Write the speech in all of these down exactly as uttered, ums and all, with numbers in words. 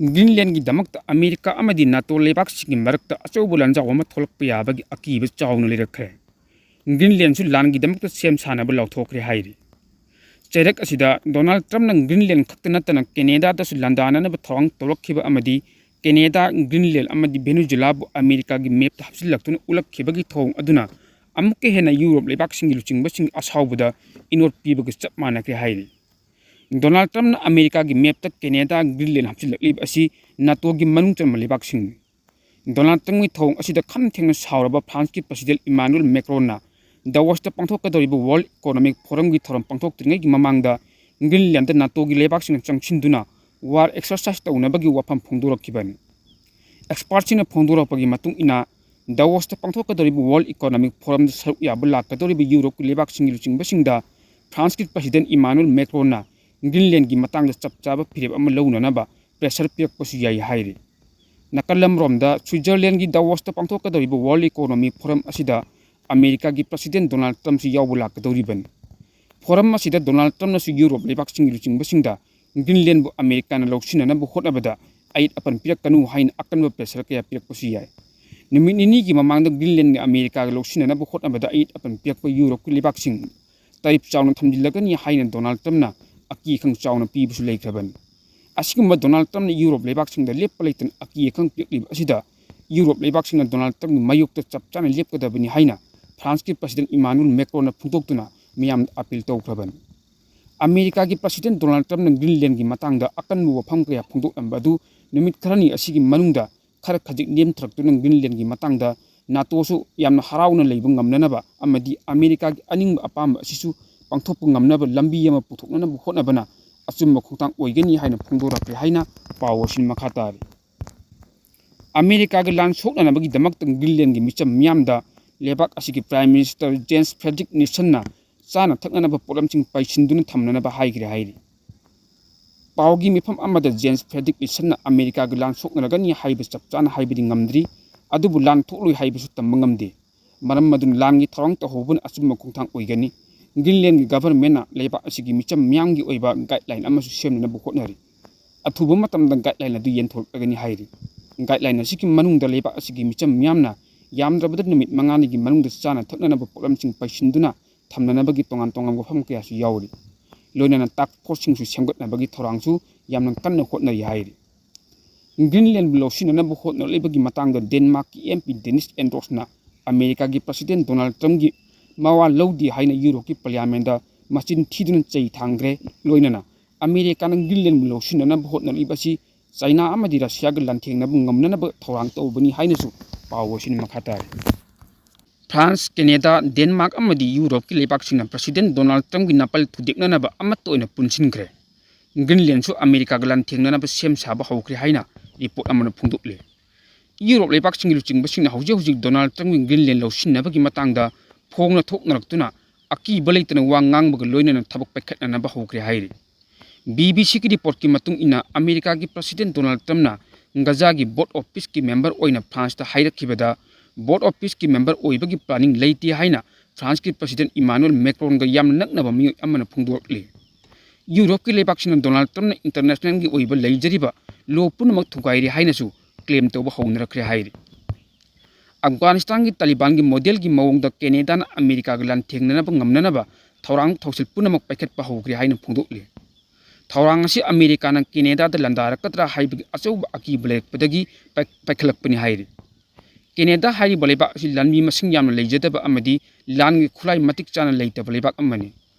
ꯒ꯭ꯔꯤꯟꯂꯦꯟꯒꯤꯗꯃꯛꯇ America ꯑꯃꯗꯤ ꯅꯥꯇꯣ ꯂꯩꯕꯥꯛꯁꯤꯡꯒꯤ ꯃꯔꯛꯇ ꯑꯆꯧꯕ ꯂꯥꯟꯖꯥꯎ ꯑꯃ ꯊꯣꯛꯂꯛꯄ ꯌꯥꯕꯒꯤ ꯑꯀꯤꯕ ꯆꯥꯎꯅ ꯂꯩꯔꯛꯈ꯭ꯔꯦ꯫ ꯒ꯭ꯔꯤꯟꯂꯦꯟꯁꯨ ꯂꯥꯟꯒꯤꯗꯃꯛꯇ ꯁꯦꯝ ꯁꯥꯅꯕ ꯂꯥꯎꯊꯣꯛꯈ꯭ꯔꯦ ꯍꯥꯏꯔꯤ꯫ ꯆꯩꯔꯛ ꯑꯁꯤꯗ ꯗꯣꯅꯥꯜꯗ ꯇ꯭ꯔꯝꯞꯅ ꯒ꯭ꯔꯤꯟꯂꯦꯟ ꯈꯛꯇ ꯅꯠꯇꯅ ꯀꯦꯅꯦꯗꯥꯗꯁꯨ ꯂꯥꯟꯗꯥꯅꯅꯕ ꯊꯧꯔꯥꯡ ꯇꯧꯔꯛꯈꯤꯕ ꯑꯃꯗꯤ ꯀꯦꯅꯦꯗꯥ, ꯒ꯭ꯔꯤꯟꯂꯦꯟ ꯑꯃꯗꯤ ꯚꯦꯅꯦꯖꯨꯂꯥꯕꯨ ꯑꯃꯦꯔꯤꯀꯥꯒꯤ ꯃꯦꯞꯇ ꯍꯥꯞꯆꯤꯜꯂꯛꯇꯨꯅ ꯎꯠꯂꯛꯈꯤꯕꯒꯤ ꯊꯧꯑꯣꯡ ꯑꯗꯨꯅ ꯑꯃꯨꯛꯀ ꯍꯦꯟꯅ ꯌꯨꯔꯣꯞ ꯂꯩꯕꯥꯛꯁꯤꯡꯒꯤ ꯂꯨꯆꯤꯡꯕꯁꯤꯡ ꯑꯁꯥꯎꯕꯗ ꯏꯅꯣꯠ ꯄꯤꯕꯒ ꯆꯞ ꯃꯥꯟꯅꯈ꯭ꯔꯦ ꯍꯥꯏꯔꯤ꯫ ꯗꯣꯅꯥꯜꯗ ꯇ꯭ꯔꯝꯞꯅ ꯑꯃꯦꯔꯤꯀꯥꯒꯤ ꯃꯦꯞꯇ ꯀꯦꯅꯦꯗꯥ, ꯒ꯭ꯔꯤꯟꯂꯦꯟ ꯍꯥꯞꯆꯤꯜꯂꯛꯂꯤꯕ ꯑꯁꯤ ꯅꯥꯇꯣꯒꯤ ꯃꯅꯨꯡ ꯆꯟꯕ ꯂꯩꯕꯥꯛꯁꯤꯡꯅꯤ꯫ ꯗꯣꯅꯥꯜꯗ ꯇ꯭ꯔꯝꯞꯀꯤ ꯊꯧꯑꯣꯡ ꯑꯁꯤꯗ ꯈꯝ ꯊꯦꯡꯅ ꯁꯥꯎꯔꯕ ꯐ꯭ꯔꯥꯟꯁꯀꯤ ꯄ꯭ꯔꯁꯤꯗꯦꯟ ꯏꯃꯥꯅꯨꯑꯦꯜ ꯃꯦꯀ꯭ꯔꯣꯟꯅ ꯗꯥꯋꯣꯁꯇ ꯄꯥꯡꯊꯣꯛꯀꯗꯧꯔꯤꯕ ꯋꯥꯔꯜ ꯏꯀꯣꯅꯣꯃꯤꯛ ꯐꯣꯔꯝꯒꯤ ꯊꯧꯔꯝ ꯄꯥꯡꯊꯣꯛꯇ꯭ꯔꯤꯉꯩꯒꯤ ꯃꯃꯥꯡꯗ ꯒ꯭ꯔꯤꯟꯂꯦꯟꯗ ꯅꯥꯇꯣꯒꯤ ꯂꯩꯕꯥꯛꯁꯤꯡꯅ ꯆꯪꯁꯤꯟꯗꯨꯅ ꯋꯥꯔ ꯑꯦꯛꯁꯔꯁꯥꯏꯁ ꯇꯧꯅꯕꯒꯤ ꯋꯥꯐꯝ ꯐꯣꯡꯗꯣꯔꯛꯈꯤꯕꯅꯤ꯫ ꯑꯦꯛꯁꯄꯥꯔꯠꯁꯤꯡꯅ ꯐꯣꯡꯗꯣꯔꯛꯄꯒꯤ ꯃꯇꯨꯡ ꯏꯟꯅ, ꯗꯥꯋꯣꯁꯇ ꯄꯥꯡꯊꯣꯛꯀꯗꯧꯔꯤꯕ ꯋꯥꯔꯜ ꯏꯀꯣꯅꯣꯃꯤꯛ ꯐꯣꯔꯝꯗ ꯁꯔꯨꯛ ꯌꯥꯕ ꯂꯥꯛꯀꯗꯧꯔꯤꯕ ꯌꯨꯔꯣꯞꯀꯤ ꯂꯩꯕꯥꯛꯁꯤꯡꯒꯤ ꯂꯨꯆꯤꯡꯕꯁꯤꯡꯗ ꯐ꯭ꯔꯥꯟꯁꯀꯤ ꯄ꯭ꯔꯁꯤꯗꯦꯟ ꯏꯃꯥꯅꯨꯑꯦꯜ ꯃꯦꯀ꯭ꯔꯣꯟꯅ ꯒ꯭ꯔꯤꯟꯂꯦꯟꯒꯤ ꯃꯇꯥꯡꯗ ꯆꯞ ꯆꯥꯕ ꯐꯤꯔꯦꯞ ꯑꯃ ꯂꯧꯅꯅꯕ ꯄ꯭ꯔꯦꯁꯔ ꯄꯤꯔꯛꯄꯁꯨ ꯌꯥꯏ ꯍꯥꯏꯔꯤ꯫ ꯅꯥꯀꯜ ꯑꯃꯔꯣꯝꯗ ꯁ꯭ꯋꯤꯖꯔꯂꯦꯟꯒꯤ ꯗꯥꯋꯣꯁꯇ ꯄꯥꯡꯊꯣꯛꯀꯗꯧꯔꯤꯕ ꯋꯥꯔꯜ ꯏꯀꯣꯅꯣꯃꯤ ꯐꯣꯔꯝ ꯑꯁꯤꯗ ꯑꯃꯦꯔꯤꯀꯥꯒꯤ ꯄ꯭ꯔꯁꯤꯗꯦꯟ ꯗꯣꯅꯥꯜꯗ ꯇ꯭ꯔꯝꯞꯁꯨ ꯌꯥꯎꯕ ꯂꯥꯛꯀꯗꯧꯔꯤꯕꯅꯤ꯫ ꯐꯣꯔꯝ ꯑꯁꯤꯗ ꯗꯣꯅꯥꯜꯗ ꯇ꯭ꯔꯝꯞꯅꯁꯨ ꯌꯨꯔꯣꯞ ꯂꯩꯕꯥꯛꯁꯤꯡꯒꯤ ꯂꯨꯆꯤꯡꯕꯁꯤꯡꯗ ꯒ꯭ꯔꯤꯟꯂꯦꯟꯕꯨ ꯑꯃꯦꯔꯤꯀꯥꯅ ꯂꯧꯁꯤꯟꯅꯅꯕ ꯍꯣꯠꯅꯕꯗ ꯑꯌꯦꯠ ꯑꯄꯟ ꯄꯤꯔꯛꯀꯅꯨ ꯍꯥꯏꯅ ꯑꯀꯟꯕ ꯄ꯭ꯔꯦꯁꯔ ꯀꯌꯥ ꯄꯤꯔꯛꯄꯁꯨ ꯌꯥꯏ꯫ ꯅꯨꯃꯤꯠ ꯅꯤꯅꯤꯒꯤ ꯃꯃꯥꯡꯗ ꯒ꯭ꯔꯤꯟꯂꯦꯟꯒ ꯑꯃꯦꯔꯤꯀꯥꯒ ꯂꯧꯁꯤꯟꯅꯅꯕ ꯍꯣꯠꯅꯕꯗ ꯑꯌꯦꯠ ꯑꯄꯟ ꯄꯤꯔꯛꯄ ꯌꯨꯔꯣꯞꯀꯤ ꯂꯩꯕꯥꯛꯁꯤꯡ ꯇꯔꯤꯐ ꯆꯥꯎꯅ ꯊꯝꯖꯤꯜꯂꯒꯅꯤ ꯍꯥꯏꯅ ꯗꯣꯅꯥꯜꯗ ꯇ꯭ꯔꯝꯞꯅ ꯑꯀꯤ ꯑꯈꯪ ꯆꯥꯎꯅ ꯄꯤꯕꯁꯨ ꯂꯩꯈ꯭ꯔꯕꯅꯤ꯫ ꯑꯁꯤꯒꯨꯝꯕ ꯗꯣꯅꯥꯜꯗ ꯇ꯭ꯔꯝꯞꯅ ꯌꯨꯔꯣꯞ ꯂꯩꯕꯥꯛꯁꯤꯡꯗ ꯂꯦꯞꯄ ꯂꯩꯇꯅ ꯑꯀꯤ ꯑꯈꯪ ꯄꯤꯔꯛꯂꯤꯕ ꯑꯁꯤꯗ ꯌꯨꯔꯣꯞ ꯂꯩꯕꯥꯛꯁꯤꯡꯅ ꯗꯣꯅꯥꯜꯗ ꯇ꯭ꯔꯝꯞꯀꯤ ꯃꯥꯌꯣꯛꯇ ꯆꯞ ꯆꯥꯅ ꯂꯦꯞꯀꯗꯕꯅꯤ ꯍꯥꯏꯅ ꯐ꯭ꯔꯥꯟꯁꯀꯤ ꯄ꯭ꯔꯁꯤꯗꯦꯟ ꯏꯃꯥꯅꯨꯑꯦꯜ ꯃꯦꯀ꯭ꯔꯣꯟꯅ ꯐꯣꯡꯗꯣꯛꯇꯨꯅ ꯃꯤꯌꯥꯝꯗ ꯑꯄꯤꯜ ꯇꯧꯈ꯭ꯔꯕꯅꯤ꯫ ꯑꯃꯦꯔꯤꯀꯥꯒꯤ ꯄ꯭ꯔꯁꯤꯗꯦꯟ ꯗꯣꯅꯥꯜꯗ ꯇ꯭ꯔꯝꯞꯅ ꯒ꯭ꯔꯤꯟꯂꯦꯟꯒꯤ ꯃꯇꯥꯡꯗ ꯑꯀꯟꯕ ꯋꯥꯐꯝ ꯀꯌꯥ ꯐꯣꯡꯗꯣꯛꯂꯝꯕ ꯑꯗꯨ ꯅꯨꯃꯤꯠ ꯈꯔꯅꯤ ꯑꯁꯤꯒꯤ ꯃꯅꯨꯡꯗ ꯈꯔ ꯈꯖꯤꯛ ꯅꯦꯝꯊꯔꯛꯇꯨꯅ ꯒ꯭ꯔꯤꯟꯂꯦꯟꯒꯤ ꯃꯇꯥꯡꯗ ꯅꯥꯇꯣꯁꯨ ꯌꯥꯝꯅ ꯍꯔꯥꯎꯅ ꯂꯩꯕ ꯉꯝꯅꯅꯕ ꯑꯃꯗꯤ ꯑꯃꯦꯔꯤꯀꯥꯒꯤ ꯑꯅꯤꯡꯕ ꯑꯄꯥꯝꯕ ꯑꯁꯤꯁꯨ ꯄꯥꯡꯊꯣꯛꯄ ꯉꯝꯅꯕ ꯂꯝꯕꯤ ꯑꯃ ꯄꯨꯊꯣꯛꯅꯅꯕ ꯍꯣꯠꯅꯕꯅ ꯑꯆꯨꯝꯕ ꯈꯣꯡꯊꯥꯡ ꯑꯣꯏꯒꯅꯤ ꯍꯥꯏꯅ ꯐꯣꯡꯗꯣꯔꯛꯂꯦ ꯍꯥꯏꯅ ꯄꯥꯎ ꯑꯁꯤꯅ ꯃꯈꯥ ꯇꯥꯔꯤ꯫ ꯑꯃꯦꯔꯤꯀꯥꯒꯤ ꯂꯥꯟ ꯁꯣꯛꯅꯅꯕꯒꯤꯗꯃꯛꯇ ꯒ꯭ꯔꯤꯟꯂꯦꯟꯒꯤ ꯃꯤꯆꯝ ꯃꯤꯌꯥꯝꯗ ꯂꯩꯕꯥꯛ ꯑꯁꯤꯒꯤ ꯄ꯭ꯔꯥꯏꯝ ꯃꯤꯅꯤꯁꯇꯔ ꯖꯦꯟꯁ ꯐ꯭ꯔꯦꯗꯔꯤꯛ ꯅꯤꯜꯁꯟꯅ ꯆꯥꯅ ꯊꯛꯅꯅꯕ ꯄꯣꯠꯂꯝꯁꯤꯡ ꯄꯩꯁꯤꯟꯗꯨꯅ ꯊꯝꯅꯅꯕ ꯍꯥꯏꯈ꯭ꯔꯦ ꯍꯥꯏꯔꯤ꯫ ꯄꯥꯎꯒꯤ ꯃꯤꯐꯝ ꯑꯃꯗ ꯖꯦꯟꯁ ꯐ꯭ꯔꯦꯗꯔꯤꯛ ꯅꯤꯜꯁꯟꯅ ꯑꯃꯦꯔꯤꯀꯥꯒꯤ ꯂꯥꯟ ꯁꯣꯛꯅꯔꯒꯅꯤ ꯍꯥꯏꯕ ꯆꯞ ꯆꯥꯅ ꯍꯥꯏꯕꯗꯤ ꯉꯝꯗ꯭ꯔꯤ, ꯑꯗꯨꯕꯨ ꯂꯥꯟ ꯊꯣꯛꯂꯣꯏ ꯍꯥꯏꯕꯁꯨ ꯇꯝꯕ ꯉꯝꯗꯦ꯫ ꯃꯔꯝ ꯑꯗꯨꯅ ꯂꯥꯟꯒꯤ ꯊꯧꯔꯥꯡ ꯇꯧꯍꯧꯕꯅ ꯑꯆꯨꯝꯕ ꯈꯣꯡꯊꯥꯡ ꯑꯣꯏꯒꯅꯤ꯫ ꯒ꯭ꯔꯤꯟꯂꯦꯟꯒꯤ ꯒꯚꯔꯟꯃꯦꯟꯅ ꯂꯩꯕꯥꯛ ꯑꯁꯤꯒꯤ ꯃꯤꯆꯝ ꯃꯤꯌꯥꯝꯒꯤ ꯑꯣꯏꯕ ꯒꯥꯏꯗꯂꯥꯏꯟ ꯑꯃꯁꯨ ꯁꯦꯝꯅꯅꯕ ꯍꯣꯠꯅꯔꯤ꯫ ꯑꯊꯨꯕ ꯃꯇꯝꯗ ꯒꯥꯏꯗꯂꯥꯏꯟ ꯑꯗꯨ ꯌꯦꯟꯊꯣꯔꯛꯂꯒꯅꯤ ꯍꯥꯏꯔꯤ꯫ ꯒꯥꯏꯗꯂꯥꯏꯟ ꯑꯁꯤꯒꯤ ꯃꯅꯨꯡꯗ ꯂꯩꯕꯥꯛ ꯑꯁꯤꯒꯤ ꯃꯤꯆꯝ ꯃꯤꯌꯥꯝꯅ ꯌꯥꯝꯗ꯭ꯔꯕꯗ ꯅꯨꯃꯤꯠ ꯃꯉꯥꯅꯤꯒꯤ ꯃꯅꯨꯡꯗ ꯆꯥꯅ ꯊꯛꯅꯅꯕ ꯄꯣꯠꯂꯝꯁꯤꯡ ꯄꯩꯁꯤꯟꯗꯨꯅ ꯊꯝꯅꯅꯕꯒꯤ ꯇꯣꯉꯥꯟ ꯇꯣꯉꯥꯟꯕ ꯋꯥꯐꯝ ꯀꯌꯥꯁꯨ ꯌꯥꯎꯔꯤ꯫ ꯂꯣꯏꯅꯅ ꯇꯥꯛꯁ ꯐꯣꯔꯁꯁꯤꯡꯁꯨ ꯁꯦꯝꯒꯠꯅꯕꯒꯤ ꯊꯧꯔꯥꯡꯁꯨ ꯌꯥꯝꯅ ꯀꯟꯅ ꯍꯣꯠꯅꯔꯤ ꯍꯥꯏꯔꯤ꯫ ꯒ꯭ꯔꯤꯟꯂꯦꯟꯕꯨ ꯂꯧꯁꯤꯟꯅꯅꯕ ꯍꯣꯠꯅꯔꯛꯂꯤꯕꯒꯤ ꯃꯇꯥꯡꯗ ꯗꯦꯟꯃꯥꯔꯛꯀꯤ ꯑꯦꯝ ꯄꯤ ꯗꯦꯅꯤꯁ ꯑꯦꯟꯗ꯭ꯔꯣꯁꯅ ꯑꯃꯦꯔꯤꯀꯥꯒꯤ ꯄ꯭ꯔꯁꯤꯗꯦꯟ ꯗꯣꯅꯥꯜꯗ ꯇ꯭ꯔꯝꯞꯀꯤ ꯃꯋꯥ ꯂꯧꯗꯦ ꯍꯥꯏꯅ ꯌꯨꯔꯣꯞꯀꯤ ꯄꯥꯔꯂꯤꯌꯥꯃꯦꯟꯗ ꯃꯆꯤꯟ ꯊꯤꯗꯨꯅ ꯆꯩ ꯊꯥꯡꯈ꯭ꯔꯦ꯫ ꯂꯣꯏꯅꯅ ꯑꯃꯦꯔꯤꯀꯥꯅ ꯒ꯭ꯔꯤꯟꯂꯦꯟꯕꯨ ꯂꯧꯁꯤꯟꯅꯅꯕ ꯍꯣꯠꯅꯔꯛꯂꯤꯕ ꯑꯁꯤ ꯆꯥꯏꯅꯥ ꯑꯃꯗꯤ ꯔꯁꯤꯌꯥꯒ ꯂꯥꯟꯊꯦꯡꯅꯕ ꯉꯝꯅꯅꯕ ꯊꯧꯔꯥꯡ ꯇꯧꯕꯅꯤ ꯍꯥꯏꯅꯁꯨ ꯄꯥꯎ ꯑꯁꯤꯅ ꯃꯈꯥ ꯇꯥꯔꯤ꯫ ꯐ꯭ꯔꯥꯟꯁ, ꯀꯦꯅꯦꯗꯥ, ꯗꯦꯟꯃꯥꯔꯛ ꯑꯃꯗꯤ ꯌꯨꯔꯣꯞꯀꯤ ꯂꯩꯕꯥꯛꯁꯤꯡꯅ ꯄ꯭ꯔꯁꯤꯗꯦꯟ ꯗꯣꯅꯥꯜꯗ ꯇ꯭ꯔꯝꯞꯀꯤ ꯅꯥꯄꯜ ꯊꯨꯗꯦꯛꯅꯅꯕ ꯑꯃꯠꯇ ꯑꯣꯏꯅ ꯄꯨꯟꯁꯤꯟꯈ꯭ꯔꯦ꯫ ꯒ꯭ꯔꯤꯟꯂꯦꯟꯁꯨ ꯑꯃꯦꯔꯤꯀꯥꯒ ꯂꯥꯟꯊꯦꯡꯅꯅꯕ ꯁꯦꯝ ꯁꯥꯕ ꯍꯧꯈ꯭ꯔꯦ ꯍꯥꯏꯅ ꯔꯤꯄꯣꯔꯠ ꯑꯃꯅ ꯐꯣꯡꯗꯣꯛꯂꯤ꯫ ꯌꯨꯔꯣꯞ ꯂꯩꯕꯥꯛꯁꯤꯡꯒꯤ ꯂꯨꯆꯤꯡꯕꯁꯤꯡꯅ ꯍꯧꯖꯤꯛ ꯍꯧꯖꯤꯛ ꯗꯣꯅꯥꯜꯗ ꯇ꯭ꯔꯝꯞꯀꯤ ꯒ꯭ꯔꯤꯟꯂꯦꯟ ꯂꯧꯁꯤꯟꯅꯕꯒꯤ ꯃꯇꯥꯡꯗ ꯐꯣꯡꯅ ꯊꯣꯛꯅꯔꯛꯇꯨꯅ ꯑꯀꯤꯕ ꯂꯩꯇꯅ ꯋꯥ ꯉꯥꯡꯕꯒ ꯂꯣꯏꯅꯅ ꯊꯕꯛ ꯄꯥꯏꯈꯠꯅꯅꯕ ꯍꯧꯈ꯭ꯔꯦ ꯍꯥꯏꯔꯤ꯫ ꯕꯤ ꯕꯤ ꯁꯤꯒꯤ ꯔꯤꯄꯣꯔꯠꯀꯤ ꯃꯇꯨꯡ ꯏꯟꯅ ꯑꯃꯦꯔꯤꯀꯥꯒꯤ ꯄ꯭ꯔꯁꯤꯗꯦꯟ ꯗꯣꯅꯥꯜꯗ ꯇ꯭ꯔꯝꯞꯅ ꯒꯖꯥꯒꯤ ꯕꯣꯔꯗ ꯑꯣꯐ ꯄꯤꯁꯀꯤ ꯃꯦꯝꯕꯔ ꯑꯣꯏꯅ ꯐ꯭ꯔꯥꯟꯁꯇ ꯍꯥꯏꯔꯛꯈꯤꯕꯗ ꯕꯣꯔꯗ ꯑꯣꯐ ꯄꯤꯁꯀꯤ ꯃꯦꯝꯕꯔ ꯑꯣꯏꯕꯒꯤ ꯄ꯭ꯂꯥꯅꯤꯡ ꯂꯩꯇꯦ ꯍꯥꯏꯅ ꯐ꯭ꯔꯥꯟꯁꯀꯤ ꯄ꯭ꯔꯁꯤꯗꯦꯟ ꯏꯃꯥꯅꯨꯑꯦꯜ ꯃꯦꯀ꯭ꯔꯣꯟꯒ ꯌꯥꯝꯅ ꯅꯛꯅꯕ ꯃꯤꯑꯣꯏ ꯑꯃꯅ ꯐꯣꯡꯗꯣꯔꯛꯂꯤ꯫ ꯌꯨꯔꯣꯞꯀꯤ ꯂꯩꯕꯥꯛꯁꯤꯡꯅ ꯗꯣꯅꯥꯜꯗ ꯇ꯭ꯔꯝꯞꯅ ꯏꯟꯇꯔꯅꯦꯁꯅꯦꯜꯒꯤ ꯑꯣꯏꯕ ꯂꯩꯖꯔꯤꯕ ꯂꯣ ꯄꯨꯝꯅꯃꯛ ꯊꯨꯒꯥꯏꯔꯦ ꯍꯥꯏꯅꯁꯨ ꯀ꯭ꯂꯦꯝ ꯇꯧꯕ ꯍꯧꯅꯔꯛꯈ꯭ꯔꯦ ꯍꯥꯏꯔꯤ꯫ ꯑꯐꯒꯥꯅꯤꯁꯇꯥꯟꯒꯤ ꯇꯥꯂꯤꯕꯥꯟꯒꯤ ꯃꯣꯗꯦꯜꯒꯤ ꯃꯑꯣꯡꯗ ꯀꯦꯅꯦꯗꯥꯅ ꯑꯃꯦꯔꯤꯀꯥꯒ ꯂꯥꯟꯊꯦꯡꯅꯅꯕ ꯉꯝꯅꯅꯕ ꯊꯧꯔꯥꯡ ꯊꯧꯁꯤꯜ ꯄꯨꯝꯅꯃꯛ ꯄꯥꯏꯈꯠꯄ ꯍꯧꯈ꯭ꯔꯦ ꯍꯥꯏꯅ ꯐꯣꯡꯗꯣꯛꯂꯤ꯫ ꯊꯧꯔꯥꯡ ꯑꯁꯤ ꯑꯃꯦꯔꯤꯀꯥꯅ ꯀꯦꯅꯦꯗꯥꯗ ꯂꯥꯟꯗꯥꯔꯛꯀꯗ꯭ꯔꯥ ꯍꯥꯏꯕꯒꯤ ꯑꯆꯧꯕ ꯑꯀꯤꯕ ꯂꯩꯔꯛꯄꯗꯒꯤ ꯄꯥꯏ-, ꯄꯥꯏꯈꯠꯂꯛꯄꯅꯤ ꯍꯥꯏꯔꯤ꯫ ꯀꯦꯅꯦꯗꯥ ꯍꯥꯏꯔꯤꯕ ꯂꯩꯕꯥꯛ ꯑꯁꯤ ꯂꯥꯟꯃꯤ ꯃꯁꯤꯡ ꯌꯥꯝꯅ ꯂꯩꯖꯗꯕ ꯑꯃꯗꯤ ꯂꯥꯟꯒꯤ ꯈꯨꯠꯂꯥꯏ ꯃꯇꯤꯛ ꯆꯥꯅ ꯂꯩꯇꯕ ꯂꯩꯕꯥꯛ ꯑꯃꯅꯤ꯫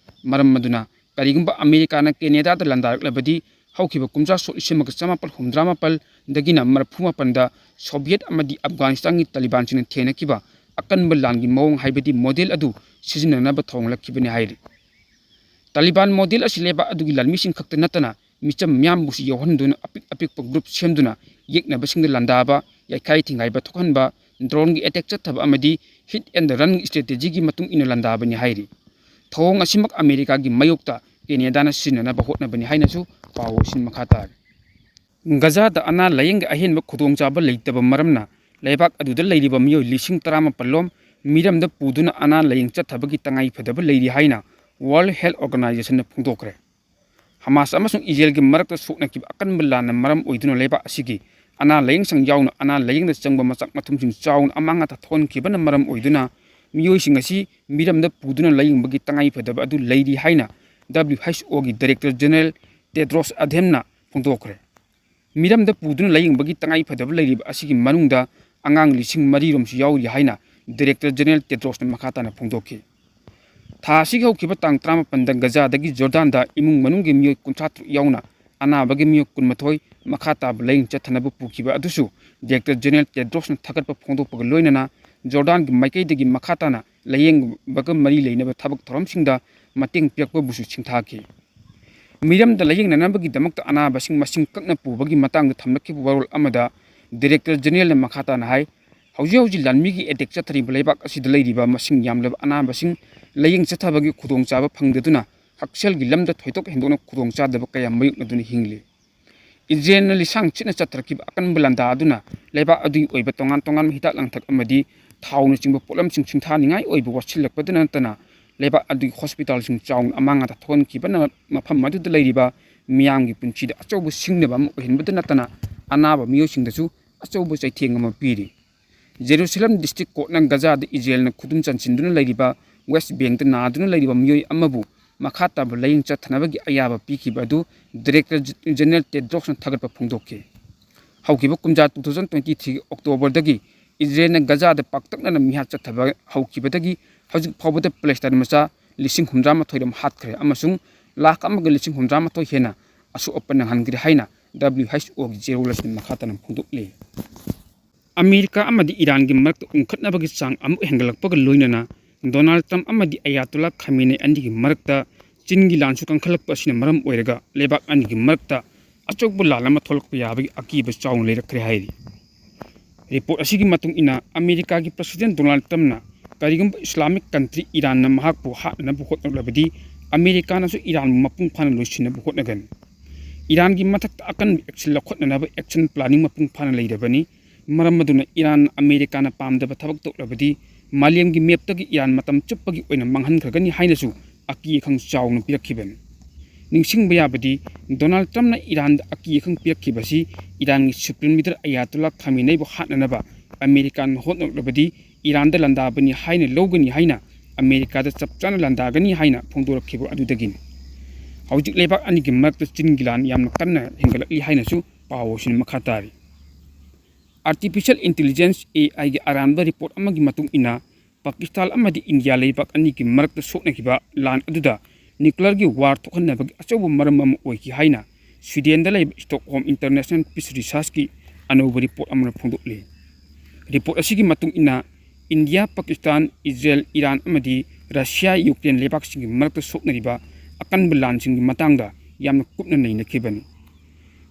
ꯃꯔꯝ ꯑꯗꯨꯅ ꯀꯔꯤꯒꯨꯝꯕ ꯑꯃꯦꯔꯤꯀꯥꯅ ꯀꯦꯅꯦꯗꯥꯗ ꯂꯥꯟꯗꯥꯔꯛꯂꯕꯗꯤ ꯍꯧꯈꯤꯕ ꯀꯨꯝꯖꯥ ꯁꯣꯛ ꯂꯤꯁꯤꯡ ꯑꯃꯒ ꯆꯃꯥꯄꯜ ꯍꯨꯝꯗ꯭ꯔꯥ ꯃꯥꯄꯜꯗꯒꯤꯅ ꯃꯔꯐꯨ ꯃꯥꯄꯜꯗ ꯁꯣꯚꯤꯌꯦꯠ ꯑꯃꯗꯤ ꯑꯐꯒꯥꯅꯤꯁꯇꯥꯟꯒꯤ ꯇꯥꯂꯤꯕꯥꯟꯁꯤꯡꯅ ꯊꯦꯡꯅꯈꯤꯕ ꯑꯀꯟꯕ ꯂꯥꯟꯒꯤ ꯃꯑꯣꯡ ꯍꯥꯏꯕꯗꯤ ꯃꯣꯗꯦꯜ ꯑꯗꯨ ꯁꯤꯖꯤꯟꯅꯅꯕ ꯊꯧꯔꯥꯡꯂꯛꯈꯤꯕꯅꯤ ꯍꯥꯏꯔꯤ꯫ ꯇꯥꯂꯤꯕꯥꯟ ꯃꯣꯗꯦꯜ ꯑꯁꯤ ꯂꯩꯕꯥꯛ ꯑꯗꯨꯒꯤ ꯂꯥꯟꯃꯤꯁꯤꯡ ꯈꯛꯇ ꯅꯠꯇꯅ ꯃꯤꯆꯝ ꯃꯤꯌꯥꯝꯕꯨꯁꯨ ꯌꯥꯎꯍꯟꯗꯨꯅ ꯑꯄꯤꯛ ꯑꯄꯤꯛꯄ ꯒ꯭ꯔꯨꯞ ꯁꯦꯝꯗꯨꯅ ꯌꯦꯛꯅꯕꯁꯤꯡꯗ ꯂꯥꯟꯗꯥꯕ, ꯌꯩꯈꯥꯏ ꯊꯤꯡꯒꯥꯏꯕ ꯊꯣꯛꯍꯟꯕ, ꯗ꯭ꯔꯣꯟꯒꯤ ꯑꯦꯇꯦꯛ ꯆꯠꯊꯕ ꯑꯃꯗꯤ ꯍꯤꯠ ꯑꯦꯟ ꯔꯟ ꯁ꯭ꯇ꯭ꯔꯦꯇꯦꯖꯤꯒꯤ ꯃꯇꯨꯡ ꯏꯟꯅ ꯂꯥꯟꯗꯥꯕꯅꯤ ꯍꯥꯏꯔꯤ꯫ ꯊꯧꯑꯣꯡ ꯑꯁꯤꯃꯛ ꯑꯃꯦꯔꯤꯀꯥꯒꯤ ꯃꯥꯌꯣꯛꯇ ꯀꯦꯅꯦꯗꯥꯅ ꯁꯤꯖꯤꯟꯅꯅꯕ ꯍꯣꯠꯅꯕꯅꯤ ꯍꯥꯏꯅꯁꯨ ꯄꯥꯎ ꯑꯁꯤꯅ ꯃꯈꯥ ꯇꯥꯔꯤ꯫ ꯒꯖꯥꯗ ꯑꯅꯥ ꯂꯥꯌꯦꯡꯒꯤ ꯑꯍꯦꯟꯕ ꯈꯨꯗꯣꯡꯆꯥꯕ ꯂꯩꯇꯕ ꯃꯔꯝꯅ ꯂꯩꯕꯥꯛ ꯑꯗꯨꯗ ꯂꯩꯔꯤꯕ ꯃꯤꯑꯣꯏ ꯂꯤꯁꯤꯡ ꯇꯔꯥꯃꯥꯄꯜ ꯂꯣꯝ ꯃꯤꯔꯝꯗ ꯄꯨꯗꯨꯅ ꯑꯅꯥ ꯂꯥꯌꯦꯡ ꯆꯠꯊꯕꯒꯤ ꯇꯉꯥꯏ ꯐꯗꯕ ꯂꯩꯔꯤ ꯍꯥꯏꯅ ꯋꯥꯔꯜꯗ ꯍꯦꯜꯊ ꯑꯣꯔꯒꯅꯥꯏꯖꯦꯁꯟꯅ ꯐꯣꯡꯗꯣꯛꯈ꯭ꯔꯦ꯫ ꯍꯃꯥꯁ ꯑꯃꯁꯨꯡ ꯏꯖꯔꯦꯜꯒꯤ ꯃꯔꯛꯇ ꯁꯣꯛꯅꯈꯤꯕ ꯑꯀꯟꯕ ꯂꯥꯟꯅ ꯃꯔꯝ ꯑꯣꯏꯗꯨꯅ ꯂꯩꯕꯥꯛ ꯑꯁꯤꯒꯤ ꯑꯅꯥ ꯂꯥꯌꯦꯡ ꯁꯪ ꯌꯥꯎꯅ ꯑꯅꯥ ꯂꯥꯌꯦꯡꯗ ꯆꯪꯕ ꯃꯆꯥꯛ ꯃꯊꯨꯝꯁꯤꯡ ꯆꯥꯎꯅ ꯑꯃꯥꯡ ꯑꯇꯥ ꯊꯣꯛꯍꯟꯈꯤꯕꯅ ꯃꯔꯝ ꯑꯣꯏꯗꯨꯅ ꯃꯤꯑꯣꯏꯁꯤꯡ ꯑꯁꯤ ꯃꯤꯔꯝꯗ ꯄꯨꯗꯨꯅ ꯂꯥꯌꯦꯡꯕꯒꯤ ꯇꯉꯥꯏ ꯐꯗꯕ ꯑꯗꯨ ꯂꯩꯔꯤ ꯍꯥꯏꯅ W H O ꯒꯤ Director General Tedros Adhanom ꯅ ꯐꯣꯡꯗꯣꯛꯈ꯭ꯔꯦ꯫ ꯃꯤꯔꯝꯗ ꯄꯨꯗꯨꯅ ꯂꯥꯌꯦꯡꯕꯒꯤ ꯇꯉꯥꯏ ꯐꯗꯕ ꯂꯩꯔꯤꯕ ꯑꯁꯤꯒꯤ ꯃꯅꯨꯡꯗ ꯑꯉꯥꯡ ꯂꯤꯁꯤꯡ ꯃꯔꯤ ꯔꯣꯝꯁꯨ ꯌꯥꯎꯔꯤ ꯍꯥꯏꯅ Director General Tedros ꯅ ꯃꯈꯥ ꯇꯥꯅ ꯐꯣꯡꯗꯣꯛꯈꯤ꯫ ꯊꯥ ꯑꯁꯤꯒꯤ ꯍꯧꯈꯤꯕ ꯇꯥꯡ ꯇꯔꯥꯃꯥꯄꯟꯗ ꯒꯖꯥꯗꯒꯤ ꯖꯣꯔꯗꯥꯟꯗ ꯏꯃꯨꯡ ꯃꯅꯨꯡꯒꯤ ꯃꯤꯑꯣꯏ ꯀꯨꯟꯊ꯭ꯔꯥ ꯇꯔꯨꯛ ꯌꯥꯎꯅ ꯑꯅꯥꯕꯒꯤ ꯃꯤꯑꯣꯏ ꯀꯨꯟꯃꯥꯊꯣꯏ ꯃꯈꯥ ꯇꯥꯕ ꯂꯥꯌꯦꯡ ꯆꯠꯊꯅꯕ ꯄꯨꯈꯤꯕ ꯑꯗꯨꯁꯨ Director General Tedros ꯅ ꯊꯥꯒꯠꯄ ꯐꯣꯡꯗꯣꯛꯄꯒ ꯂꯣꯏꯅꯅ ꯖꯣꯔꯗꯥꯟꯒꯤ ꯃꯥꯏꯀꯩꯗꯒꯤ ꯃꯈꯥ ꯇꯥꯅ ꯂꯥꯌꯦꯡꯕꯒ ꯃꯔꯤ ꯂꯩꯅꯕ ꯊꯕꯛ ꯊꯧꯔꯝꯁꯤꯡꯗ ꯃꯇꯦꯡ ꯄꯤꯔꯛꯄꯕꯨꯁꯨ ꯁꯤꯡꯊꯥꯈꯤ꯫ ꯃꯤꯔꯝꯗ ꯂꯥꯌꯦꯡꯅꯅꯕꯒꯤꯗꯃꯛꯇ ꯑꯅꯥꯕꯁꯤꯡ ꯃꯁꯤꯡ ꯀꯛꯅ ꯄꯨꯕꯒꯤ ꯃꯇꯥꯡꯗ ꯊꯝꯂꯛꯈꯤꯕ ꯋꯥꯔꯣꯜ ꯑꯃꯗ Director General ꯅ ꯃꯈꯥ ꯇꯥꯅ ꯍꯥꯏ, ꯍꯧꯖꯤꯛ ꯍꯧꯖꯤꯛ ꯂꯥꯟꯃꯤꯒꯤ attack ꯆꯠꯊꯔꯤꯕ ꯂꯩꯕꯥꯛ ꯑꯁꯤꯗ ꯂꯩꯔꯤꯕ ꯃꯁꯤꯡ ꯌꯥꯝꯂꯕ ꯑꯅꯥꯕꯁꯤꯡ ꯂꯥꯌꯦꯡ ꯆꯠꯊꯕꯒꯤ ꯈꯨꯗꯣꯡꯆꯥꯕ ꯐꯪꯗꯗꯨꯅ ꯍꯛꯁꯦꯜꯒꯤ ꯂꯝꯗ ꯊꯣꯏꯗꯣꯛ ꯍꯦꯟꯗꯣꯛꯅ ꯈꯨꯗꯣꯡꯆꯥꯗꯕ ꯀꯌꯥ ꯃꯥꯌꯣꯛꯅꯗꯨꯅ ꯍꯤꯡꯂꯤ꯫ ꯏꯖꯔꯦꯜꯅ ꯂꯤꯁꯥꯡ ꯁꯤꯠꯅ ꯆꯠꯊꯔꯛꯈꯤꯕ ꯑꯀꯟꯕ ꯂꯥꯟꯗꯥ ꯑꯗꯨꯅ ꯂꯩꯕꯥꯛ ꯑꯗꯨꯒꯤ ꯑꯣꯏꯕ ꯇꯣꯉꯥꯟ ꯇꯣꯉꯥꯟꯕ ꯍꯤꯗꯥꯛ ꯂꯥꯡꯊꯛ ꯑꯃꯗꯤ ꯊꯥꯎꯅꯆꯤꯡꯕ ꯄꯣꯠꯂꯝꯁꯤꯡ ꯁꯤꯡꯊꯥꯅꯤꯡꯉꯥꯏ ꯑꯣꯏꯕ ꯋꯥꯠꯁꯤꯜꯂꯛꯄꯗ ꯅꯠꯇꯅ ꯂꯩꯕꯥꯛ ꯑꯗꯨꯒꯤ ꯍꯣꯁꯄꯤꯇꯥꯜꯁꯤꯡ ꯆꯥꯎꯅ ꯑꯃꯥꯡ ꯑꯇꯥ ꯊꯣꯛꯍꯟꯈꯤꯕꯅ ꯃꯐꯝ ꯑꯗꯨꯗ ꯂꯩꯔꯤꯕ ꯃꯤꯌꯥꯝꯒꯤ ꯄꯨꯟꯁꯤꯗ ꯑꯆꯧꯕ ꯁꯤꯡꯅꯕ ꯑꯃ ꯑꯣꯏꯍꯟꯕꯗ ꯅꯠꯇꯅ ꯑꯅꯥꯕ ꯃꯤꯑꯣꯏꯁꯤꯡꯗꯁꯨ ꯑꯆꯧꯕ ꯆꯩꯊꯦꯡ ꯑꯃ ꯄꯤꯔꯤ꯫ ꯖꯦꯔꯨꯁꯂꯝ District Court ꯅ ꯒꯖꯥꯗ ꯏꯖꯔꯦꯜꯅ ꯈꯨꯗꯨꯝ ꯆꯟꯁꯤꯟꯗꯨꯅ ꯂꯩꯔꯤꯕ West Bank ꯇ ꯅꯥꯗꯨꯅ ꯂꯩꯔꯤꯕ ꯃꯤꯑꯣꯏ ꯑꯃꯕꯨ ꯃꯈꯥ ꯇꯥꯕ ꯂꯥꯌꯦꯡ ꯆꯠꯊꯅꯕꯒꯤ ꯑꯌꯥꯕ ꯄꯤꯈꯤꯕ ꯑꯗꯨ Director General Tedros ꯅ ꯊꯥꯒꯠꯄ ꯐꯣꯡꯗꯣꯛꯈꯤ꯫ ꯍꯧꯈꯤꯕ ꯀꯨꯝꯖꯥ two thousand twenty three ꯒꯤ October ꯗꯒꯤ ꯏꯖꯔꯦꯜꯅ ꯒꯖꯥꯗ ꯄꯥꯛꯇꯛꯅꯅ ꯃꯤꯍꯥꯠ ꯆꯠꯊꯕ ꯍꯧꯈꯤꯕꯗꯒꯤ ꯍꯧꯖꯤꯛ ꯐꯥꯎꯕꯗ ꯄꯦꯂꯦꯁꯇꯥꯏꯟ ꯃꯆꯥ ꯂꯤꯁꯤꯡ ꯍꯨꯝꯗ꯭ꯔꯥ ꯃꯥꯊꯣꯏ ꯔꯣꯝ ꯍꯥꯠꯈ꯭ꯔꯦ ꯑꯃꯁꯨꯡ ꯂꯥꯈ ꯑꯃꯒ ꯂꯤꯁꯤꯡ ꯍꯨꯝꯗ꯭ꯔꯥ ꯃꯥꯊꯣꯏ ꯍꯦꯟꯅ ꯑꯁꯣꯛ ꯑꯄꯟ ꯅꯪꯍꯟꯈ꯭ꯔꯦ ꯍꯥꯏꯅ W H O ꯒꯤ ꯆꯦꯔꯣꯜ ꯑꯁꯤꯅ ꯃꯈꯥ ꯇꯥꯅ ꯐꯣꯡꯗꯣꯛꯂꯤ꯫ ꯑꯃꯦꯔꯤꯀꯥ ꯑꯃꯗꯤ ꯏꯔꯥꯟꯒꯤ ꯃꯔꯛꯇ ꯎꯪꯈꯠꯅꯕꯒꯤ ꯆꯥꯡ ꯑꯃꯨꯛ ꯍꯦꯟꯒꯠꯂꯛꯄꯒ ꯂꯣꯏꯅꯅ ꯗꯣꯅꯥꯜꯗ ꯇ꯭ꯔꯝꯞ ꯑꯃꯗꯤ ꯑꯌꯥꯇꯣꯜꯂꯥ ꯈꯥꯃꯦꯅꯦ ꯑꯅꯤꯒꯤ ꯃꯔꯛꯇ ꯆꯤꯟꯒꯤ ꯂꯥꯟꯁꯨ ꯀꯟꯈꯠꯂꯛꯄ ꯑꯁꯤꯅ ꯃꯔꯝ ꯑꯣꯏꯔꯒ ꯂꯩꯕꯥꯛ ꯑꯅꯤꯒꯤ ꯃꯔꯛꯇ ꯑꯆꯧꯕ ꯂꯥꯟ ꯑꯃ ꯊꯣꯛꯂꯛꯄ ꯌꯥꯕꯒꯤ ꯑꯀꯤꯕ ꯆꯥꯎꯅ ꯂꯩꯔꯛꯈ꯭ꯔꯦ ꯍꯥꯏꯔꯤ꯫ ꯔꯤꯄꯣꯔꯠ ꯑꯁꯤꯒꯤ ꯃꯇꯨꯡ ꯏꯟꯅ ꯑꯃꯦꯔꯤꯀꯥꯒꯤ ꯄ꯭ꯔꯁꯤꯗꯦꯟ ꯗꯣꯅꯥꯜꯗ ꯇ꯭ꯔꯝꯞꯅ ꯀꯔꯤꯒꯨꯝꯕ ꯏꯁꯂꯥꯃꯤꯛ ꯀꯟꯇ꯭ꯔꯤ ꯏꯔꯥꯟꯅ ꯃꯍꯥꯛꯄꯨ ꯍꯥꯠꯅꯅꯕ ꯍꯣꯠꯅꯔꯕꯗꯤ ꯑꯃꯦꯔꯤꯀꯥꯅꯁꯨ ꯏꯔꯥꯟꯕꯨ ꯃꯄꯨꯡ ꯐꯥꯅ ꯂꯣꯏꯁꯤꯟꯅꯕ ꯍꯣꯠꯅꯒꯅꯤ꯫ ꯏꯔꯥꯟꯒꯤ ꯃꯊꯛꯇ ꯑꯀꯟꯕ action ꯂꯧꯈꯠꯅꯅꯕ action planning ꯃꯄꯨꯡ ꯐꯥꯅ ꯂꯩꯔꯕꯅꯤ꯫ ꯃꯔꯝ ꯑꯗꯨꯅ ꯏꯔꯥꯟ ꯑꯃꯦꯔꯤꯀꯥꯅ ꯄꯥꯝꯗꯕ ꯊꯕꯛ ꯇꯧꯔꯕꯗꯤ ꯃꯥꯂꯦꯝꯒꯤ map ꯇꯒꯤ ꯏꯔꯥꯟ ꯃꯇꯝ ꯆꯨꯞꯄꯒꯤ ꯑꯣꯏꯅ ꯃꯥꯡꯍꯟꯈ꯭ꯔꯒꯅꯤ ꯍꯥꯏꯅꯁꯨ ꯑꯀꯤ ꯑꯈꯪ ꯆꯥꯎꯅ ꯄꯤꯔꯛꯈꯤꯕꯅꯤ꯫ ꯅꯤꯡꯁꯤꯡꯕ ꯌꯥꯕꯗꯤ, ꯗꯣꯅꯥꯜꯗ ꯇ꯭ꯔꯝꯞꯅ ꯏꯔꯥꯟꯗ ꯑꯀꯤ ꯑꯈꯪ ꯄꯤꯔꯛꯈꯤꯕꯁꯤ ꯏꯔꯥꯟꯒꯤ ꯁꯨꯄ꯭ꯔꯤꯝ ꯂꯤꯗꯔ ꯑꯌꯥꯇꯣꯜꯂꯥ ꯈꯥꯃꯦꯅꯩꯕꯨ ꯍꯥꯠꯅꯅꯕ ꯑꯃꯦꯔꯤꯀꯥꯅ ꯍꯣꯠꯅꯔꯛꯂꯕꯗꯤ ꯏꯔꯥꯟꯗ ꯂꯥꯟꯗꯥꯕꯅꯤ ꯍꯥꯏꯅ ꯂꯧꯒꯅꯤ ꯍꯥꯏꯅ, ꯑꯃꯦꯔꯤꯀꯥꯗ ꯆꯞ ꯆꯥꯅ ꯂꯥꯟꯗꯥꯒꯅꯤ ꯍꯥꯏꯅ ꯐꯣꯡꯗꯣꯔꯛꯈꯤꯕ ꯑꯗꯨꯗꯒꯤꯅꯤ꯫ ꯍꯧꯖꯤꯛ ꯂꯩꯕꯥꯛ ꯑꯅꯤꯒꯤ ꯃꯔꯛꯇ ꯆꯤꯟꯒꯤ ꯂꯥꯟ ꯌꯥꯝꯅ ꯀꯟꯅ ꯍꯦꯟꯒꯠꯂꯛꯂꯤ ꯍꯥꯏꯅꯁꯨ ꯄꯥꯎ ꯑꯁꯤꯅ ꯃꯈꯥ ꯇꯥꯔꯤ꯫ Artificial Intelligence, A I ꯒꯤ ꯑꯔꯥꯟꯕ ꯔꯤꯄꯣꯔꯠ ꯑꯃꯒꯤ ꯃꯇꯨꯡ ꯏꯟꯅ, ꯄꯥꯀꯤꯁꯇꯥꯟ ꯑꯃꯗꯤ ꯏꯟꯗꯤꯌꯥ ꯂꯩꯕꯥꯛ ꯑꯅꯤꯒꯤ ꯃꯔꯛꯇ ꯁꯣꯛꯅꯈꯤꯕ ꯂꯥꯟ ꯑꯗꯨꯗ ꯅ꯭ꯌꯨꯀ꯭ꯂꯤꯌꯔꯒꯤ ꯋꯥꯔ ꯊꯣꯛꯍꯟꯅꯕꯒꯤ ꯑꯆꯧꯕ ꯃꯔꯝ ꯑꯃ ꯑꯣꯏꯈꯤ ꯍꯥꯏꯅ ꯁ꯭ꯋꯤꯗꯦꯟꯗ ꯂꯩꯕ ꯁ꯭ꯇꯣꯛꯍꯣꯝ ꯏꯟꯇꯔꯅꯦꯁꯅꯦꯜ ꯄꯤꯁ ꯔꯤꯁꯔꯆꯀꯤ ꯑꯅꯧꯕ ꯔꯤꯄꯣꯔꯠ ꯑꯃꯅ ꯐꯣꯡꯗꯣꯛꯂꯤ꯫ ꯔꯤꯄꯣꯔꯠ ꯑꯁꯤꯒꯤ ꯃꯇꯨꯡ ꯏꯟꯅ, ꯏꯟꯗꯤꯌꯥ, ꯄꯥꯀꯤꯁꯇꯥꯟ, ꯏꯖꯔꯦꯜ, ꯏꯔꯥꯟ ꯑꯃꯗꯤ ꯔꯁꯤꯌꯥ, ꯌꯨꯀ꯭ꯔꯦꯟ ꯂꯩꯕꯥꯛꯁꯤꯡꯒꯤ ꯃꯔꯛꯇ ꯁꯣꯛꯅꯔꯤꯕ ꯑꯀꯟꯕ ꯂꯥꯟꯁꯤꯡꯒꯤ ꯃꯇꯥꯡꯗ ꯌꯥꯝꯅ ꯀꯨꯞꯅ ꯅꯩꯅꯈꯤꯕꯅꯤ꯫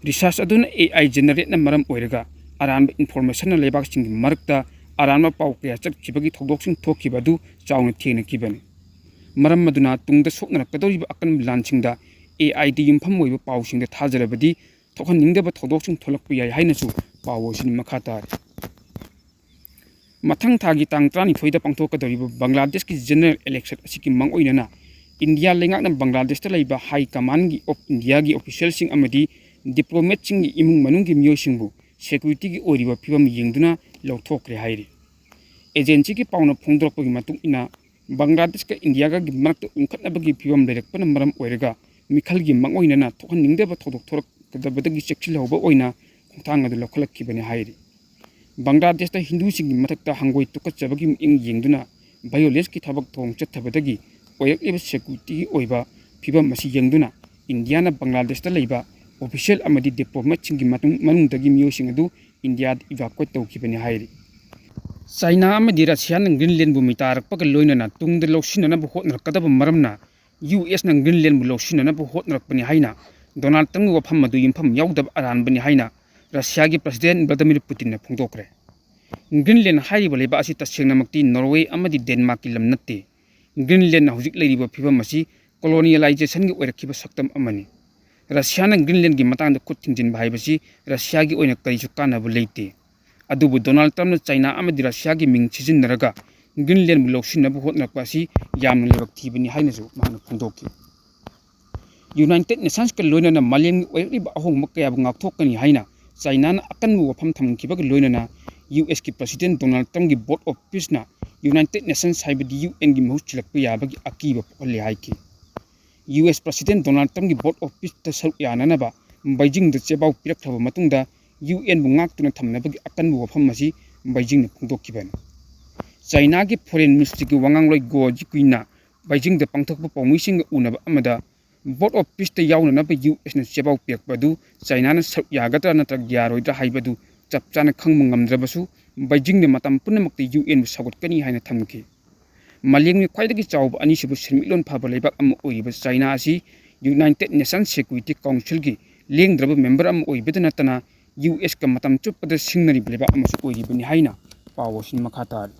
ꯔꯤꯁꯔꯆ ꯑꯗꯨꯅ A I ꯖꯦꯅꯦꯔꯦꯠꯅ ꯃꯔꯝ ꯑꯣꯏꯔꯒ ꯑꯔꯥꯟꯕ ꯏꯟꯐꯣꯔꯃꯦꯁꯟꯅ ꯂꯩꯕꯥꯛꯁꯤꯡꯒꯤ ꯃꯔꯛꯇ ꯑꯔꯥꯟꯕ ꯄꯥꯎ ꯀꯌꯥ ꯆꯠꯈꯤꯕꯒꯤ ꯊꯧꯗꯣꯛꯁꯤꯡ ꯊꯣꯛꯈꯤꯕ ꯑꯗꯨ ꯆꯥꯎꯅ ꯊꯦꯡꯅꯈꯤꯕꯅꯤ꯫ ꯃꯔꯝ ꯑꯗꯨꯅ ꯇꯨꯡꯗ ꯁꯣꯛꯅꯔꯛꯀꯗꯧꯔꯤꯕ ꯑꯀꯟꯕ ꯂꯥꯟꯁꯤꯡꯗ A I ꯗ ꯌꯨꯝꯐꯝ ꯑꯣꯏꯕ ꯄꯥꯎꯁꯤꯡꯗ ꯊꯥꯖꯔꯕꯗꯤ ꯊꯣꯛꯍꯟꯅꯤꯡꯗꯕ ꯊꯧꯗꯣꯛꯁꯤꯡ ꯊꯣꯛꯂꯛꯄ ꯌꯥꯏ ꯍꯥꯏꯅꯁꯨ ꯄꯥꯎ ꯑꯁꯤꯅ ꯃꯈꯥ ꯇꯥꯔꯤ꯫ ꯃꯊꯪ ꯊꯥꯒꯤ ꯇꯥꯡ ꯇꯔꯥꯅꯤꯊꯣꯏꯗ ꯄꯥꯡꯊꯣꯛꯀꯗꯧꯔꯤꯕ ꯕꯪꯒ꯭ꯂꯥꯗꯦꯁꯀꯤ ꯖꯦꯅꯔꯦꯜ ꯏꯂꯦꯛꯁꯟ ꯑꯁꯤꯒꯤ ꯃꯥꯡꯑꯣꯏꯅꯅ ꯏꯟꯗꯤꯌꯥ ꯂꯩꯉꯥꯛꯅ ꯕꯪꯒ꯭ꯂꯥꯗꯦꯁꯇ ꯂꯩꯕ ꯍꯥꯏ ꯀꯃꯥꯟꯒꯤ ꯑꯣꯐ ꯏꯟꯗꯤꯌꯥꯒꯤ ꯑꯣꯐꯤꯁꯤꯌꯦꯜꯁꯤꯡ ꯑꯃꯗꯤ ꯗꯤꯄ꯭ꯂꯣꯃꯦꯠꯁꯤꯡꯒꯤ ꯏꯃꯨꯡ ꯃꯅꯨꯡꯒꯤ ꯃꯤꯑꯣꯏꯁꯤꯡꯕꯨ ꯁꯦꯀ꯭ꯌꯨꯔꯤꯇꯤꯒꯤ ꯑꯣꯏꯔꯤꯕ ꯐꯤꯕꯝ ꯌꯦꯡꯗꯨꯅ ꯂꯧꯊꯣꯛꯈ꯭ꯔꯦ ꯍꯥꯏꯔꯤ꯫ ꯑꯦꯖꯦꯟꯁꯤꯒꯤ ꯄꯥꯎꯅ ꯐꯣꯡꯗꯣꯔꯛꯄꯒꯤ ꯃꯇꯨꯡ ꯏꯟꯅ, ꯕꯪꯒ꯭ꯂꯥꯗꯦꯁꯀ ꯏꯟꯗꯤꯌꯥꯒꯒꯤ ꯃꯔꯛꯇ ꯎꯪꯈꯠꯅꯕꯒꯤ ꯐꯤꯕꯝ ꯂꯩꯔꯛꯄꯅ ꯃꯔꯝ ꯑꯣꯏꯔꯒ ꯃꯤꯈꯜꯒꯤ ꯃꯥꯡꯑꯣꯏꯅꯅ ꯊꯣꯛꯍꯟꯅꯤꯡꯗꯕ ꯊꯧꯗꯣꯛ ꯊꯣꯔꯛꯀꯗꯕꯗꯒꯤ ꯆꯦꯛꯁꯤꯜꯍꯧꯕ ꯑꯣꯏꯅ ꯈꯣꯡꯊꯥꯡ ꯑꯗꯨ ꯂꯧꯈꯠꯂꯛꯈꯤꯕꯅꯤ ꯍꯥꯏꯔꯤ꯫ ꯕꯪꯒ꯭ꯂꯥꯗꯦꯁꯇ ꯍꯤꯟꯗꯨꯁꯤꯡꯒꯤ ꯃꯊꯛꯇ ꯍꯪꯒꯣꯏ ꯇꯨꯀꯠꯆꯕꯒꯤ ꯃꯤꯠꯌꯦꯡ ꯌꯦꯡꯗꯨꯅ ꯚꯥꯏꯑꯣꯂꯦꯟꯁꯀꯤ ꯊꯕꯛ ꯊꯧꯑꯣꯡ ꯆꯠꯊꯕꯗꯒꯤ ꯑꯣꯏꯔꯛꯂꯤꯕ ꯁꯦꯀ꯭ꯌꯨꯔꯤꯇꯤꯒꯤ ꯑꯣꯏꯕ ꯐꯤꯕꯝ ꯑꯁꯤ ꯌꯦꯡꯗꯨꯅ ꯏꯟꯗꯤꯌꯥꯅ ꯕꯪꯒ꯭ꯂꯥꯗꯦꯁꯇ ꯂꯩꯕ ꯑꯣꯐꯤꯁꯤꯌꯦꯜ ꯑꯃꯗꯤ ꯗꯤꯄ꯭ꯂꯣꯃꯦꯠꯁꯤꯡꯒꯤ ꯃꯇꯨꯡ-, ꯃꯅꯨꯡꯗꯒꯤ ꯃꯤꯑꯣꯏꯁꯤꯡ ꯑꯗꯨ ꯏꯟꯗꯤꯌꯥꯗ ꯏꯚꯥꯀ꯭ꯋꯦꯠ ꯇꯧꯈꯤꯕꯅꯤ ꯍꯥꯏꯔꯤ꯫ ꯆꯥꯏꯅꯥ ꯑꯃꯗꯤ ꯔꯁꯤꯌꯥꯅ ꯒ꯭ꯔꯤꯟꯂꯦꯟꯕꯨ ꯃꯤꯇꯥꯔꯛꯄꯒ ꯂꯣꯏꯅꯅ ꯇꯨꯡꯗ ꯂꯧꯁꯤꯟꯅꯅꯕ ꯍꯣꯠꯅꯔꯛꯀꯗꯕ ꯃꯔꯝꯅ ꯌꯨ ꯑꯦꯁꯅ ꯒ꯭ꯔꯤꯟꯂꯦꯟꯕꯨ ꯂꯧꯁꯤꯟꯅꯅꯕ ꯍꯣꯠꯅꯔꯛꯄꯅꯤ ꯍꯥꯏꯅ ꯗꯣꯅꯥꯜꯗ ꯇ꯭ꯔꯝꯞꯀꯤ ꯋꯥꯐꯝ ꯑꯗꯨ ꯌꯨꯝꯐꯝ ꯌꯥꯎꯗꯕ ꯑꯔꯥꯟꯕꯅꯤ ꯍꯥꯏꯅ ꯔꯁꯤꯌꯥꯒꯤ ꯄ꯭ꯔꯁꯤꯗꯦꯟꯠ ꯚ꯭ꯂꯥꯗꯤꯃꯤꯔ ꯄꯨꯇꯤꯟꯅ ꯐꯣꯡꯗꯣꯛꯈ꯭ꯔꯦ꯫ ꯒ꯭ꯔꯤꯟꯂꯦꯟ ꯍꯥꯏꯔꯤꯕ ꯂꯩꯕꯥꯛ ꯑꯁꯤ ꯇꯁꯦꯡꯅꯃꯛꯇꯤ ꯅꯣꯔꯋꯦ ꯑꯃꯗꯤ ꯗꯦꯟꯃꯥꯔꯛꯀꯤ ꯂꯝ ꯅꯠꯇꯦ꯫ ꯒ꯭ꯔꯤꯟꯂꯦꯟꯅ ꯍꯧꯖꯤꯛ ꯂꯩꯔꯤꯕ ꯐꯤꯕꯝ ꯑꯁꯤ ꯀꯣꯂꯣꯅꯤꯌꯦꯂꯥꯏꯖꯦꯁꯟꯒꯤ ꯑꯣꯏꯔꯛꯈꯤꯕ ꯁꯛꯇꯝ ꯑꯃꯅꯤ꯫ ꯔꯁꯤꯌꯥꯅ ꯒ꯭ꯔꯤꯟꯂꯦꯟꯒꯤ ꯃꯇꯥꯡꯗ ꯈꯨꯠ ꯊꯤꯡꯖꯤꯟꯕ ꯍꯥꯏꯕꯁꯤ ꯔꯁꯤꯌꯥꯒꯤ ꯑꯣꯏꯅ ꯀꯔꯤꯁꯨ ꯀꯥꯟꯅꯕ ꯂꯩꯇꯦ꯫ ꯑꯗꯨꯕꯨ ꯗꯣꯅꯥꯜꯗ ꯇ꯭ꯔꯝꯞꯅ ꯆꯥꯏꯅꯥ ꯑꯃꯗꯤ ꯔꯁꯤꯌꯥꯒꯤ ꯃꯤꯡ ꯁꯤꯖꯤꯟꯅꯔꯒ ꯒ꯭ꯔꯤꯟꯂꯦꯟꯕꯨ ꯂꯧꯁꯤꯟꯅꯕ ꯍꯣꯠꯅꯔꯛꯄ ꯑꯁꯤ ꯌꯥꯝꯅ ꯂꯥꯏꯕꯛ ꯊꯤꯕꯅꯤ ꯍꯥꯏꯅꯁꯨ ꯃꯍꯥꯛꯅ ꯐꯣꯡꯗꯣꯛꯈꯤ꯫ United Nationsꯀ ꯂꯣꯏꯅꯅ ꯃꯥꯂꯦꯝꯒꯤ ꯑꯣꯏꯔꯛꯂꯤꯕ ꯑꯍꯣꯡꯕ ꯀꯌꯥꯕꯨ ꯉꯥꯛꯊꯣꯛꯀꯅꯤ ꯍꯥꯏꯅ ꯆꯥꯏꯅꯥꯅ ꯑꯀꯟꯕ ꯋꯥꯐꯝ ꯊꯝꯈꯤꯕꯒ ꯂꯣꯏꯅꯅ ꯌꯨ ꯑꯦꯁꯀꯤ President Donald Trumpꯀꯤ Board of Peaceꯅ United Nations ꯍꯥꯏꯕꯗꯤ ꯌꯨ ꯑꯦꯟꯒꯤ ꯃꯍꯨꯠ ꯁꯤꯜꯂꯛꯄ ꯌꯥꯕꯒꯤ ꯑꯀꯤꯕ ꯄꯣꯛꯍꯜꯂꯦ ꯍꯥꯏꯈꯤ꯫ ꯌꯨ ꯑꯦꯁ President Donald Trumpꯀꯤ Board of Peaceꯇ ꯁꯔꯨꯛ ꯌꯥꯅꯅꯕ ꯕꯩꯖꯤꯡꯗ ꯆꯦꯕꯥꯎ ꯄꯤꯔꯛꯈ꯭ꯔꯕ ꯃꯇꯨꯡꯗ ꯌꯨ ꯑꯦꯟꯕꯨ ꯉꯥꯛꯇꯨꯅ ꯊꯝꯅꯕꯒꯤ ꯑꯀꯟꯕ ꯋꯥꯐꯝ ꯑꯁꯤ ꯕꯩꯖꯤꯡꯅ ꯐꯣꯡꯗꯣꯛꯈꯤꯕꯅꯤ꯫ ꯆꯥꯏꯅꯥꯒꯤ Foreign Ministryꯒꯤ ꯋꯥꯉꯥꯡꯂꯣꯏ ꯒꯣ ꯖꯤꯀꯨꯏꯅ ꯕꯩꯖꯤꯡꯗ ꯄꯥꯡꯊꯣꯛꯄ ꯄꯥꯎꯃꯤꯁꯤꯡꯒ ꯎꯅꯕ ꯑꯃꯗ Board of Peaceꯇ ꯌꯥꯎꯅꯅꯕ ꯌꯨ ꯑꯦꯁꯅ ꯆꯦꯕꯥꯎ ꯄꯤꯔꯛꯄ ꯑꯗꯨ ꯆꯥꯏꯅꯥꯅ ꯁꯔꯨꯛ ꯌꯥꯒꯗ꯭ꯔꯥ ꯅꯠꯇ꯭ꯔꯒ ꯌꯥꯔꯣꯏꯗ꯭ꯔꯥ ꯍꯥꯏꯕꯗꯨ ꯆꯞ ꯆꯥꯅ ꯈꯪꯕ ꯉꯝꯗ꯭ꯔꯕꯁꯨ, ꯕꯩꯖꯤꯡꯅ ꯃꯇꯝ ꯄꯨꯝꯅꯃꯛꯇ ꯌꯨ ꯑꯦꯟꯕꯨ ꯁꯧꯒꯠꯀꯅꯤ ꯍꯥꯏꯅ ꯊꯝꯈꯤ꯫ ꯃꯥꯂꯦꯝꯒꯤ ꯈ꯭ꯋꯥꯏꯗꯒꯤ ꯆꯥꯎꯕ ꯑꯅꯤꯁꯨꯕ ꯁꯦꯟꯃꯤꯠꯂꯣꯟ ꯐꯕ ꯂꯩꯕꯥꯛ ꯑꯃ ꯑꯣꯏꯔꯤꯕ ꯆꯥꯏꯅꯥ ꯑꯁꯤ United Nations Security Councilꯒꯤ ꯂꯦꯡꯗ꯭ꯔꯕ member ꯑꯃ ꯑꯣꯏꯕꯗ ꯅꯠꯇꯅ, ꯌꯨ ꯑꯦꯁꯀ ꯃꯇꯝ ꯆꯨꯞꯄꯗ ꯁꯤꯡꯅꯔꯤꯕ ꯂꯩꯕꯥꯛ ꯑꯃꯁꯨ ꯑꯣꯏꯔꯤꯕꯅꯤ ꯍꯥꯏꯅ ꯄꯥꯎ ꯑꯁꯤꯅ ꯃꯈꯥ ꯇꯥꯔꯤ꯫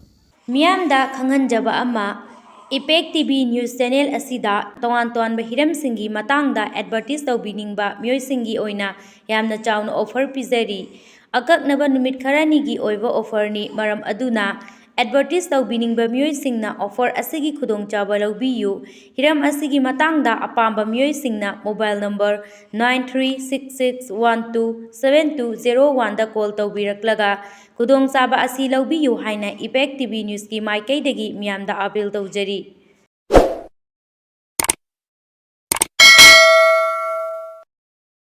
ꯃꯤꯌꯥꯝꯗ ꯈꯪꯍꯟꯖꯕ ꯑꯃ, Impact T V news channel ꯑꯁꯤꯗ ꯇꯣꯉꯥꯟ ꯇꯣꯉꯥꯟꯕ ꯍꯤꯔꯝꯁꯤꯡꯒꯤ ꯃꯇꯥꯡꯗ advertise ꯇꯧꯕꯤꯅꯤꯡꯕ ꯃꯤꯑꯣꯏꯁꯤꯡꯒꯤ ꯑꯣꯏꯅ ꯌꯥꯝꯅ ꯆꯥꯎꯅ offer ꯄꯤꯖꯔꯤ꯫ ꯑꯀꯛꯅꯕ ꯅꯨꯃꯤꯠ ꯈꯔꯅꯤꯒꯤ ꯑꯣꯏꯕ offerꯅꯤ, ꯃꯔꯝ ꯑꯗꯨꯅ advertise ꯇꯧꯕꯤꯅꯤꯡꯕ ꯃꯤꯑꯣꯏꯁꯤꯡꯅ offer ꯑꯁꯤꯒꯤ ꯈꯨꯗꯣꯡꯆꯥꯕ ꯂꯧꯕꯤꯌꯨ꯫ ꯍꯤꯔꯝ ꯑꯁꯤꯒꯤ ꯃꯇꯥꯡꯗ ꯑꯄꯥꯝꯕ ꯃꯤꯑꯣꯏꯁꯤꯡꯅ mobile number nine three six six one two seven two zero oneꯗ call ꯇꯧꯕꯤꯔꯛꯂꯒ ꯈꯨꯗꯣꯡꯆꯥꯕ ꯑꯁꯤ ꯂꯧꯕꯤꯌꯨ ꯍꯥꯏꯅ Impact T V newsꯀꯤ ꯃꯥꯏꯀꯩꯗꯒꯤ ꯃꯤꯌꯥꯝꯗ appeal ꯇꯧꯖꯔꯤ꯫